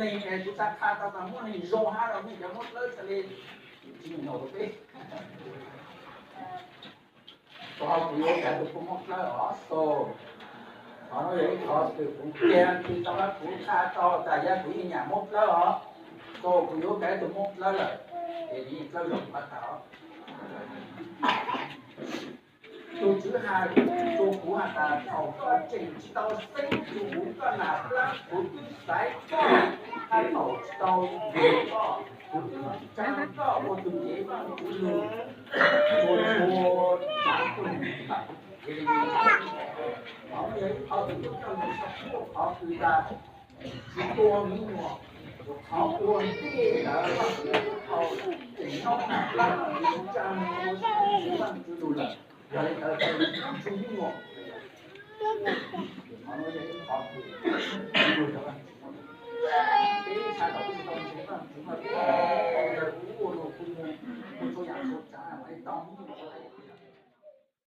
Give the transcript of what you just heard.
Neeg es kuv xav qha tau tas muaj neeg zoo hab los mej cov muab dlawb tas li, tsis nyuam nyuam rau peb. Qhov kuv yuav kav tus pug muab dlawb os, so, qhov no yog ib qhov twg kuv tiag twg tau, kuv qha tau tas yog kuv yeej nyam muab dlawb os, so kuv yuav kav tus muab dlawb lawm, es nws yeej dlawb zoo qhov tas os. Tus Tswv has rua kuv has tas thaum koj tseem tsis tau xeeb txug huv koj nam plab, kuv twb xaiv koj hab thaum tsis tau yuav koj, kuv twb tsaa koj ua tug cev Vaajtswv lug rua txhua tsaav tug. Qhov no yog ib qhov kws tuaj coj lug sab puj qhov kws tas tsis tua me nyuam, qhov ua ntej ntawd Vaajtswv tau tseem noob nam plab tsaa ua tug cev Vaajtswv lug lawm. Yog le ntawd tseem noob tug me nyuam. Qhov no yog ib qhov kws peb txhais tau peb tsis tau ntseeg Vaajtswv mas peb ua luag kuj moog, ua txhua yaam txhua tsaav mas tau me nyuam.